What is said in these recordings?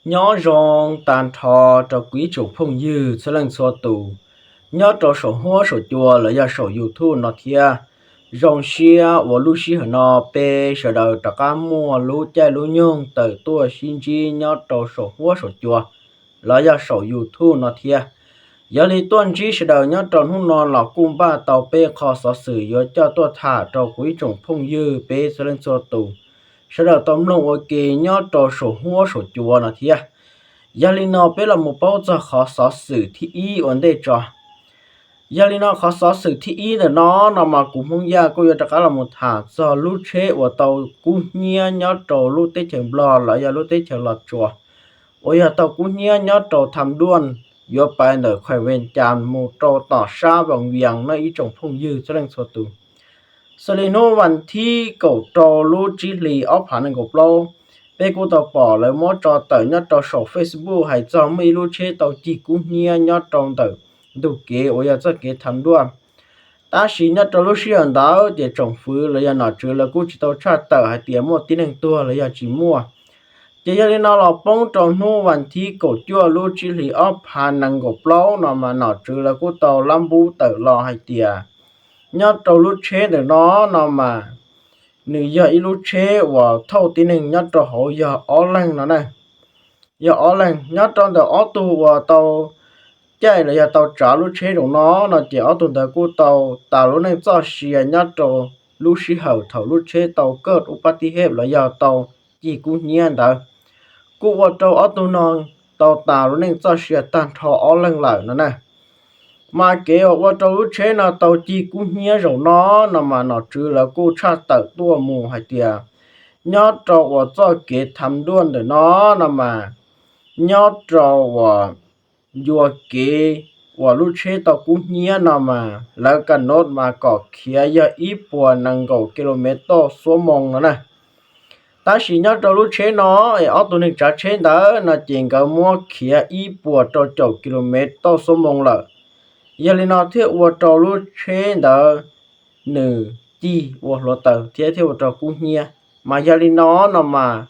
Nyob zoo tag nrho rau kuv ib tsoom phooj ywg txhua leej txhua tus nyob rau saum huab saum cua los yog saum YouTube no thiab. Zoo siab uas lub sij hawm no peb sawv daws rov qab muaj lub caij lub nyoog tawm tuaj sib ntsib nyob rau saum huab saum cua los yog saum YouTube no thiab. Yog li tuaj ntsib sawv daws nyob rau hnub no los kuj npaj tau peb qho xov xwm yuav coj tuaj tham rau kuv ib tsoom phooj ywg peb txhua leej txhua tus sawv daws tau mloog ua ke nyob rau saum huab saum cua no thiab. Yog li no peb los mus paub txog qhov xov xwm thib ib ua ntej tso. Yog li no qhov xov xwm thib ib ntawm no no mas kuv Hmoob Yaj kuj yuav rov qab los mus tham txog lub tsheb uas tau kub hnyiab nyob rau lub teb chaws Nplog los yog lub teb chaws Los Tsuas, uas yog tau kub hnyiab nyob rau Tham Duaj yuav pais ntawm Khuam Vees Cas mus rau tom sab Voos Vias no ib tsoom phooj ywg txhua leej txhua tus. Xws li hnub vas thib kaum rau lub tsib hlis ob phav nees nkaum plaub, peb kuj tau pom lawv muab tso tawm nyob rau saum Facebook hais txog muaj ib lub tsheb tau cig kub hnyiab nyob rau ntawm ntug kev uas yog txoj kev Tham Duaj. Tab sis nyob rau lub sij hawm ntawd ces tsoom fwv los yog nom tswv lawv kuj tsis tau tshaj tawm hais tias muaj tib neeg tuag los yog tsis muaj. Ces yog li no los poob rau hnub vas thib kaum cuaj lub tsib hlis ob phav nees nkaum plaub no mas nom tswv lawv kuj tau lab npub tawm los hais tias nyob rau lub tsheb ntawm no no mas nws yog ib lub tsheb uas thauj tib neeg nyob rau hauv yog ob leeg no na. Yog ob leeg nyob rau ntawm ob tug uas tau caij los yog tau tsav lub tsheb zaum no no ces ob tug ntawd kuj tau tas lub neej txoj sia nyob rau lub sij hawm thaum lub tsheb tau kaj ub pab tib hej los yog tau cig kub hnyiab ntawd. Kuj ua rau ob tug no tau tas lub neej txoj sia tag nrho ob leeg lawm no na. Mas kev uas ua rau lub tsheb no tau cig kub hnyiab zaum no no mas nom tswv lawv kuj tshaj tawm tuaj mus hais tias nyob rau uas txoj kev Tham Duaj ntawm no no mas nyob rau uas ncua kev uas lub tsheb tau kub hnyiab no mas lawv ka nov mas kom khiav yog ib puas nees nkaum ki lo mev tauj xuab moos no na. Tab sis nyob rau lub tsheb no es ob tug neeg tsav tsheb ntawd no ces nkawd muab khiav ib puas rau caum ki lo mev tauj xuab moos lawm. Yog li no thiaj ua rau lub tsheb ntawd nws cig ua hluav taws thiab thiaj ua rau kub hnyiab. Mas yog li no no mas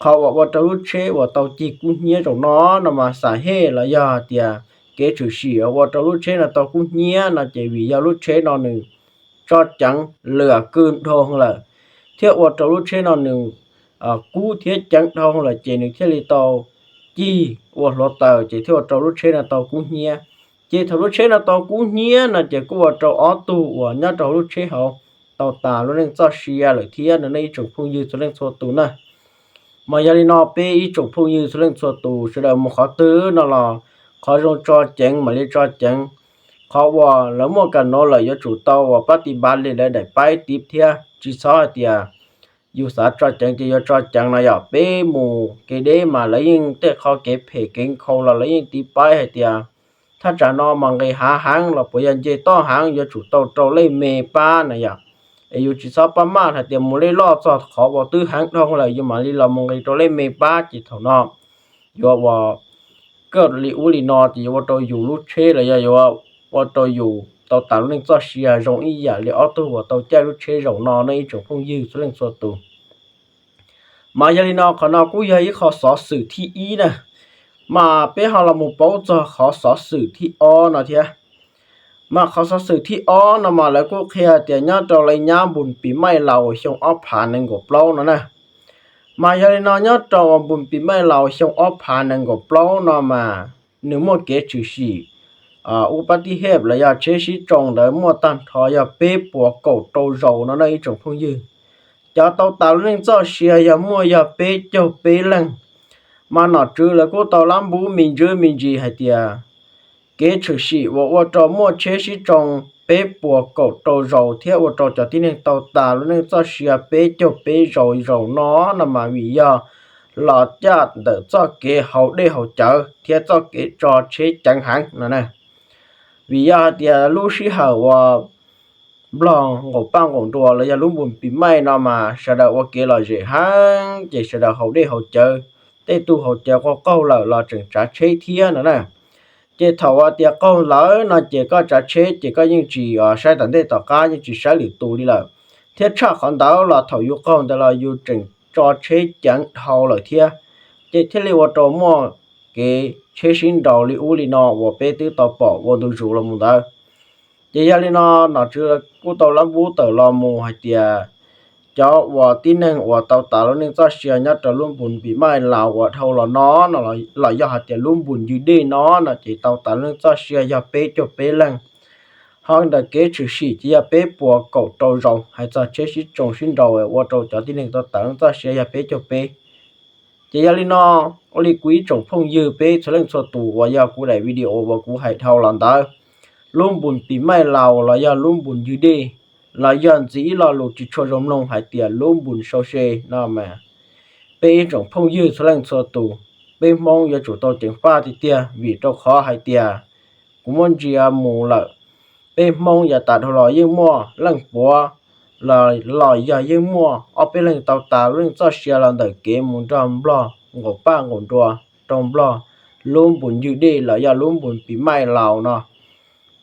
qhov uas ua rau lub tsheb uas tau cig kub hnyiab zaum no no mas xam hej los yog tias kev tshwm sim uas ua rau lub tsheb no tau kub hnyiab no ces vim yog lub tsheb no nws tso ceev lwm kwj dhau lawm, thiab ua rau lub tsheb no nws kub thiab ceev dhau lawm ces nws thiaj li tau cig ua hluav taws ces thiaj ua rau lub tsheb no tau kub hnyiab. Ces thaum lub tsheb no tau kub hnyiab no ces kuj ua rau ob tug uas nyob rau hauv lub tsheb hauv tau tas lub neej txoj sia lawm thiab no nej ib tsoom phooj ywg txhua leej txhua tus na. Mas yog li no peb ib tsoom phooj ywg txhua leej txhua tus sawv daws mus qhov twg no los qhov zoo tso ceev mam li tso ceev. Qhov uas lawv muaj ka nov lawm yuav tsum tau uas pab tiv npav li lawv daim paib tiv thiab tsis txhob hais tias yus xav tso ceev ces yuav tso ceev no yom. Peb mus kev deb mas lawv yeej tej qho kev phem kev nkhaus los lawv yeej tiv paib hais tias thaj tsam no mas nqis hav heev los puas yog nce toj heev yuav tsum tau rau lej me pab na yom. Es yus tsis txhob pab maj hais tias mus lej loj txog qhov uas twb heev dhau lawm yus mam li los mus nqis rau lej me pab ces thaum no yuav ua kaj li ub li no ces yuav ua rau yus lub tsheb los yog yuav ua rau yus tau tas lub neej txoj sia zoo ib yam li ob tug uas tau caij lub tsheb zaum no nej ib tsoom phooj ywg txhua leej txhua tus. Mas yog li no qhov no kuj yog ib qho xov xwm thib ib na. Mas peb ho los mus paub txog qhov xov xwm thib ob no thiab. Mas qhov xov xwm thib ob no mas lawv kuj qhia tias nyob rau lawv nyab npus pis maij laus xyoo ob phav nees nkaum plaub no na. Mas yog li no nyob rau uas npus pis maij laus xyoo ob phav nees nkaum plaub no mas nws muaj kev tshwm sim ua pab tib hej los yog tsheb sib tsoo ntawd muaj tag nrho yog peb puas kaum rau zaus no nej ib tsoom phooj ywg. Cov tau tas lub neej txoj sia yog muaj yog peb caug peb leeg. Mas nom tswv lawv kuj tau lab npub me ntsis me ntsis hais tias kev tshwm sim uas ua rau muaj tsheb sib tsoo peb puas kaum rau zaus thiab ua rau cov tib neeg tau tas lub neej txoj sia peb caug peb zaus zaum no no mas vim yog los caj ntawm txoj kev haus dej haus cawv thiab txoj kev tso tsheb ceev heev no na. Vim yog hais tias lub sij hawm uas Nplog nqaum paj nqaum nruas los yog lub npus pis maij no mas sawv daws ua kev lom zem heev ces sawv daws haus dej haus cawv, tej tug haus cawv qaug qaug lawm los tseem tsav tsheb thiab no na. Ces thaum uas tias qaug lawm no ces koj tsav tsheb ces koj yeej tsis saib tom ntej tom qab yeej tsis saib lwm tus li lawm. Thiab tshaj qhov ntawd los thaum yus qaug ntawd los yus tseem tso tsheb ceev dhau lawm thiab. ces thiaj li ua rau muaj kev tsheb sib nraus li ub li no uas peb twb tau pom ua ntu zus los mus ntawd. Ces yog li no nom tswv kuj tau lab npub tawm los mus hais tias cov uas tib neeg uas tau tas lub neej txoj sia nyob rau lub npus Pim Maij Laus uas dhau los no no los yog hais tias lub npus Ywg Dej no no ces tau tas lub neej txoj sia yog peb caug peb leej. Ho ntawm kev tshwm sim ces yog peb puas kaum rau zaus, hais txog tsheb sib tsoo sib nraus ua rau cov tib neeg tau tas lub neej txoj sia yog peb caug peb. Ces yog li no, ua li kuv ib tsoom phooj ywg peb txhua leej txhua tus uas yog kuv daim video uas kuv hais dhau los ntawd, lub npus Pim Maij Laus los yog lub npus Ywg Dej, los yog ntxiv ib lo lus tsis tshua zoo mloog hais tias lub npus Sau Se no mas, peb ib tsoom phooj ywg txhua leej txhua tus, peb Hmoob yuav tsum tau ceev faj tiag tiag, vim rau qhov hais tias kuv muab ntsia mus lawm, peb Hmoob yav tas dhau los yeej muaj leej puav los yog yeej muaj ob peb leeg tau tas lub neej txoj sia los ntawm kev mus nrog Nplog nqaum paj nqaum nruas rau Nplog lub npus Ywg Dej los yog lub npus Pim Maij Laus no.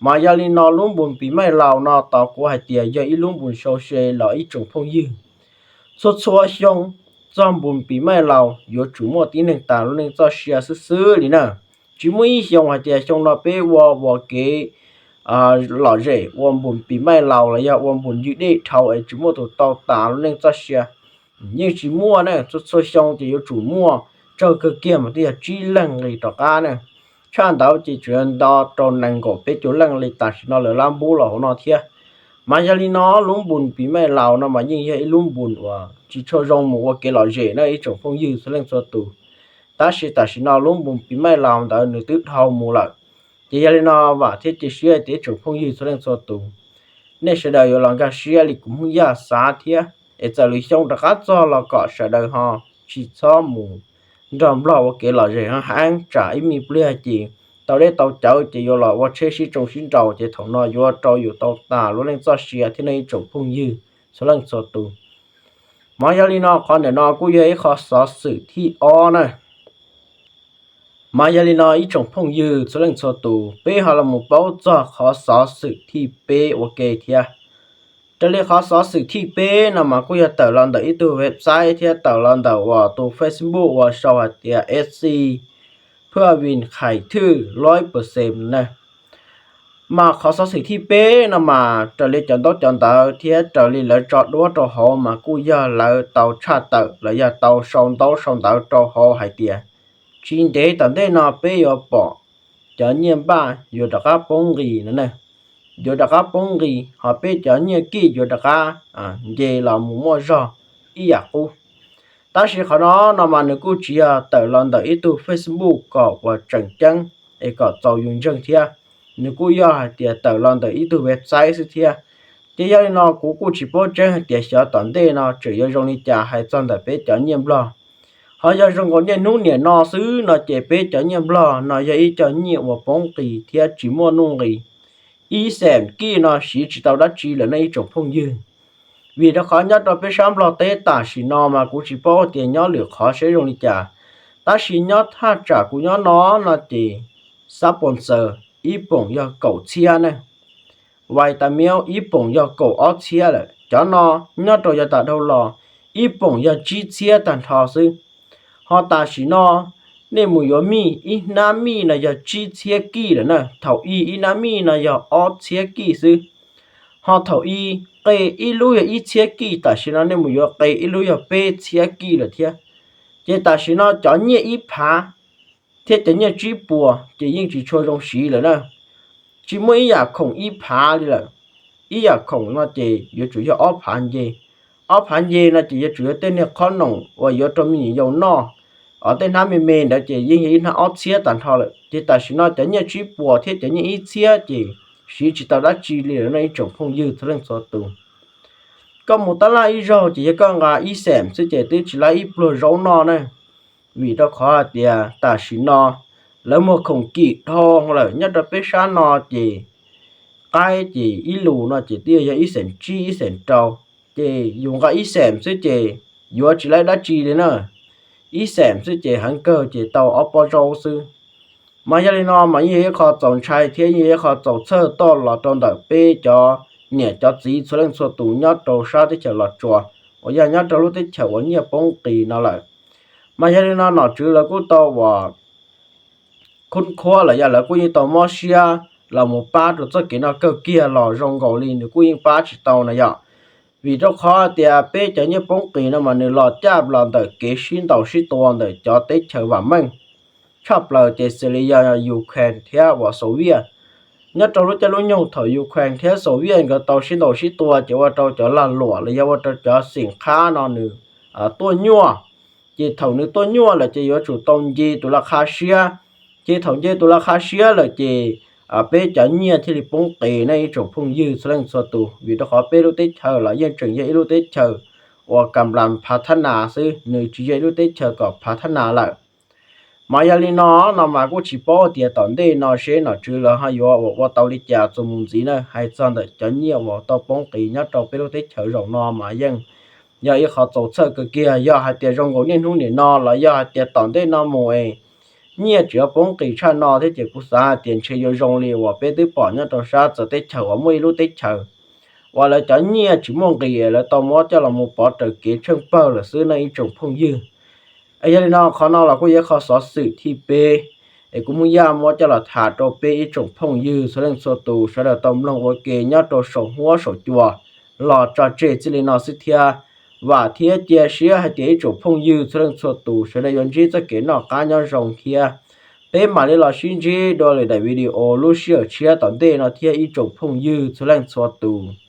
Mas yog li no lub npus Pim Maij Laus no tos kuv hais tias yog ib lub npus Sau Se los ib tsoom phooj ywg. Txhua txhua xyoo txog npus Pim Maij Laus yuav tsum muaj tib neeg tas lub neej txoj sia xwb xwb li na. Tsis muaj ib xyoo hais tias xyoo no peb ua ua kev lom zem ua npus Pim Maij Laus los yog ua npus Ywg Dej dhau es tsis muaj tus tau tas lub neej txoj sia. Yeej tsis muaj na, txhua txhua xyoo ces yuav tsum muaj, tsawg kawg kiag mas twb yog tsib leeg li rov qab na. Tshaj ntawd ces tseem nto rau nees nkaum peb caug leej li tam sim no lawv lab npub los hauv no thiab. Mas yog li no lub npus Pim Maij Laus no mas yeej yog ib lub npus uas tsis tshua zoo mus ua kev lom zem na ib tsoom phooj ywg txhua leej txhua tus. Tab sis tam sim no lub npus Pim Maij Laus ntawd nws twb dhau mus lawm. Ces yog li no vam thiab cia siab tias ib tsoom phooj ywg txhua leej txhua tus, nej sawv daws yuav los nkag siab li kuv Hmoob Yaj xav thiab es txawm lwm xyoo rov qab txog los kom sawv daws ho tsis txhob mus nrog Nplog ua kev lom zem heev heev tsam ib me pliag ces tau deb tau cawv ces yuav los ua tsheb sib tsoo sib nraus ces thaum no yuav rau yus tau tas lub neej txoj sia thiab nej ib tsoom phooj ywg txhua leej txhua tus. Mas yog li no qhov ntawm no kuj yog ib qho xov xwm thib ob na. Mas yog li no ib tsoom phooj ywg txhua leej txhua tus, peb ho los mus paub txog qhov xov xwm thib peb ua ke thiab. Raws li qhov xov xwm thib peb no mas kuj yog tawm los ntawm ib tug website thiab tawm los ntawm uas tus Facebook uas sau hais tias S C Phaj Vin Khais Thwj Loib Pawg Xem na. Mas qhov xov xwm thib peb no mas raws li cov ntaub cov ntawv thiab raws li lawv tso duab rau hauv mas kuj yog lawv tau tshaj tawm los yog tau sau ntaub sau ntawv rau hauv hais tias tsis ntev tom ntej no peb yuav pom cov nyiaj npaj yuav rov qab poob nqis no na. Yuav rov qab poob nqis, ho peb cov nyiaj kij yuav rov qab nce los mus muaj zog ib yam qub. Tab sis qhov no no mas nws kuj tsis yog tawm los ntawm ib tug Facebook kom uas tseem ceeb es kom txaus yus ntseeg thiab. Nws kuj yog hais tias tawm los ntawm ib tug website xwb thiab. Ces yog li no kuv kuj tsis paub tseeb hais tias xyov tom ntej no tseem yuav zoo li cas hais txog ntawm peb cov nyiaj Nplog. Ho yog zoo nkaus niaj hnub niam no xwb no ces peb cov nyiaj Nplog no yog ib co nyiaj uas poob nqis thiab tsis muaj nuj nqis. Ib xees kij no siv tsis tau dab tsi lawm nej ib tsoom phooj ywg. Vim rau qhov nyob rau peb sab Nplog teb tam sim no mas kuv tsis paub tias nyob lwm qhov seb zoo li cas, tab sis nyob thaj tsam kuv nyob no no ces xab pos ntxaws ib poom yog kaum txhiab ne, vais tas miaub ib poom yog kaum ob txhiab lawm. Cov no nyob rau yav tas dhau los ib poom yog tsib txhiab tag nrho xwb. Ho tam sim no nej mus yuav mij, ib hnab mij no yog tsib txhiab kij lawm na. Thaum ub ib hnab mij no yog ob txhiab kij xwb. Ho thaum ub qe ib lub yog ib txhiab kij, tam sim no nej mus yuav qe ib lub yog peb txhiab kij lawm thiab. Ces tam sim no cov nyiaj ib phav thiab cov nyiaj tsib puas ces yeej tsis tshua zoo siv lawm na. Tsis muaj ib yam khoom ib phav li lawm. Ib yam khoom no ces yuav tsum yog ob phav nce. Ob phav nce no ces yuav tsum yog tej niag qhob noom uas yuav rau me nyuam yaus noj. Tej hnab me me ntawd ces yeej yog ib hnab ob txhiab tag nrho lawm. Ces tam sim no cov nyiaj tsib puas thiab cov nyiaj ib txhiab ces siv tsis tau dab tsi li lawm no ib tsoom phooj ywg txhua leej txhua tus. Koj mus tab laj ib zaug ces yog koj nqa ib xees xwb ces twb tsis laib ib pluag zaub noj na. Vim rau qhov hais tias tam sim no lawv muag khoom kim dhau lawm nyob rau peb sab no ces qaib ces ib lus no ces twb yog ib xees tsib ib xees rau, ces yus nqa ib xees xwb ces yuav tsis laib dab tsi li na. Ib xees xwb ces heev kawg ces tau ob pob zaub xwb. Mas yog li no mas yeej yog ib qho txaus ntshai thiab yeej yog ib qho txaus txhawj toj los rau ntawm peb cov niam cov txiv txhua leej txhua tus nyob rau sab teb chaws Los Tsuas uas yog nyob rau lub teb chaws uas nyiaj poob nqis no lawm. Mas yog li no nom tswv lawv kuj tau uas khub khuab los yog lawv kuj yeej tau mob siab los mus pab rau txoj kev no kawg kiag los zoo nkaus li nws kuj yeej pab tsis tau na yom. Vim rau qhov tias peb cov nyiaj poob qis no mas nws los caj los ntawm kev sib ntaus sib tua ntawm cov teb chaws vam meej tshaj plaws ces xws li yog Ukraine thiab uas Soviet. Nyob rau lub caij lub nyoog thaum Ukraine thiab Soviet nkawd tau sib ntaus sib tua ces ua rau cov lag luam los yog ua rau cov xeem qhab no nws tuaj nyuaj. Ces thaum nws tuaj nyuaj lawm ces yuav tsum tau nce tus laj kha siab. Ces thaum nce tus laj kha siab lawm ces peb cov nyiaj thiaj li poob qis nej ib tsoom phooj ywg txhua leej txhua tus, vim rau qhov peb lub teb chaws los yeej tseem yog ib lub teb chaws uas kam las phav thab nas xwb, nws tsis yog ib lub teb chaws kom phav thab nas lawm. Mas yog li no, no mas kuj tsis paub tias tom ntej no seb nom tswv lawv ho yuav ua tau li cas txuas mus ntxiv na. Hais txog ntawm cov nyiaj uas tau poob qis nyob rau peb lub teb chaws zaum no mas yeej yog ib qhov txaus txhawj kawg kiag. Yog hais tias zoo nkaus niaj hnub nim no los yog hais tias tom ntej no mus es nyiaj tseem yuav poob qis tshaj no thiab ces kuv xav hais tias ntshe yuav zoo li uas peb twb pom nyob rau sab txawv teb chaws uas muaj ib lub teb chaws uas lawv cov nyiaj tsis muaj nqis lawv tau muab coj los mus pov raws kev tsheej pawg lawm xwb nej ib tsoom phooj ywg. Yog li no qhov no los kuj yog qhov xov xwm thib peb es kuv Hmoob Yaj muab coj los tham rau peb ib tsoom phooj ywg txhua leej txhua tus sawv daws tau mloog ua ke nyob rau saum huab saum cua los tso tseg txij li no xwb thiab. Vam thiab cia siab hais tias ib tsoom phooj ywg txhua leej txhua tus sawv daws yuav ntsib txoj kev noj qab nyob zoo thiab. Peb mam li los sib ntsib dua lwm daim video lub sij hawm tshiab tom ntej no thiab ib tsoom phooj ywg txhua leej txhua tus.